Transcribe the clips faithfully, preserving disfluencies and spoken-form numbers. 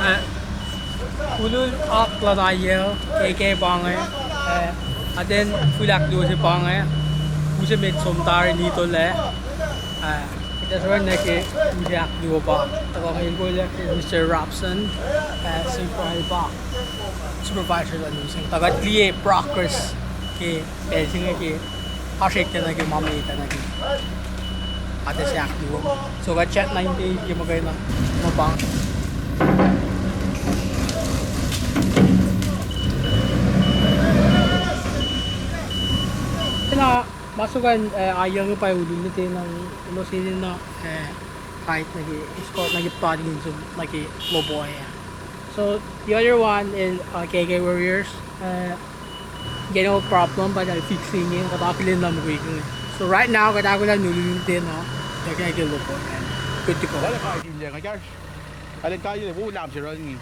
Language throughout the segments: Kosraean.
Eh, ulul ak luhn aiyacl, K K pa inge, eh, atacn fihl ahkluo se pa inge, use met som tari nitol ah, eh, kuht ac srihke nuh ke use ahkluo pa, tuhkuh inge in kolac ke Mister Robson, eh, Siprai pa supervisor luhn use. Tuh kuht liye progress ke pacl se inge ke oasr eklac nuh ke ma met ah nuh ke atac se ahkluo. So kuht chat na in te ke muhkwena ma pa. Na, ma soko an, eh, aiyacl inge pa ulul nuh ten an, elos enenuh, eh, kait nuh ke, escort nuh ke platoon se nuh ke Loboya. So the other one is, uh, K K Warriors. Uh, general problem, but I fixing it, kuht akihlen na mukwikwi. So right now, kuht ahkolah in ulul nuh ten uh, kuht ke Loboya. Good to go. Alen kain wo lahm se run inge.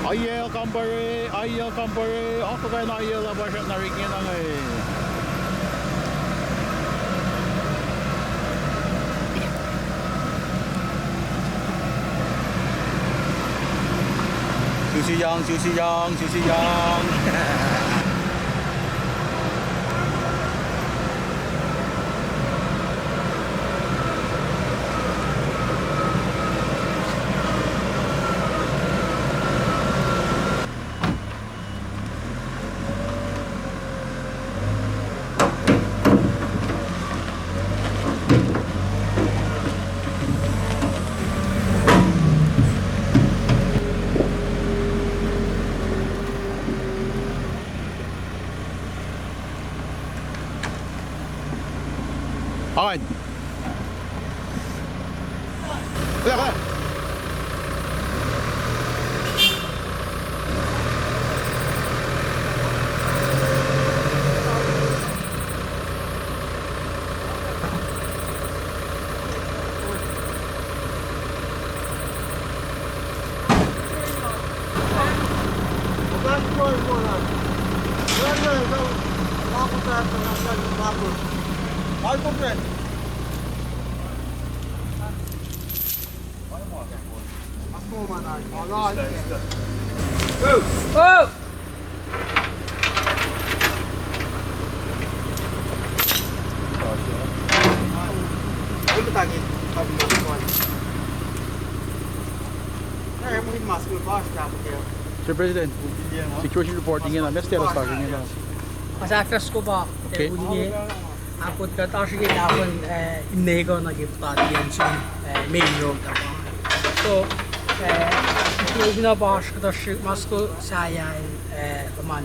Aiyacl kampare, aiyacl kampare, akuhkuhin aiyacl uh pa srackna orekma inge. Susiyang, susiyang, susiyang. All right. Oh! Sir President, situation report ingena, ma status lasr ingena. Mas afas ko pa, okay. Ahkot kuht oasr ke tahfon, eh, ineko nuh ke platoon se, eh, main road ah. So, eh, ina pa oasr kuhtuh srihk ma soko sahyac, eh, luhman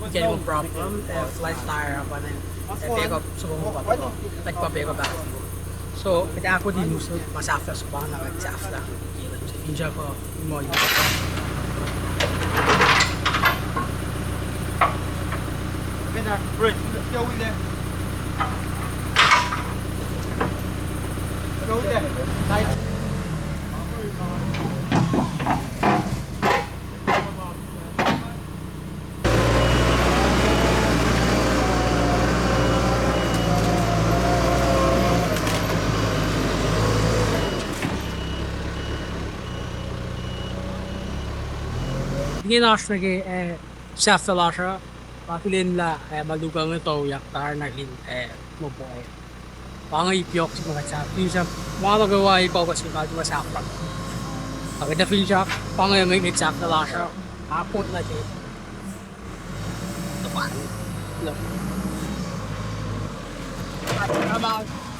mechanical problem, eh, flat tire, pa nen, eh, backup, so, pa, pa backup ah. So, kuht ahkot in us, mas afas ko pa na kuht sahflah. Finsrak uh, imo. Ingena oasr nuh ke, eh, sahflah lasr uh, pa akihlen lah, eh, ma luhk uh inge tuyak tari nuh ke, eh, Loboya. Pa inge ip yohk se ma kuht sahflah, finsrak, ma nuh kwewa ip yohk se ma kuht sahflah. Ac kuht finsrak, pa inge ngwet sahflah lasr uh, ahkot nuh ke. Come on.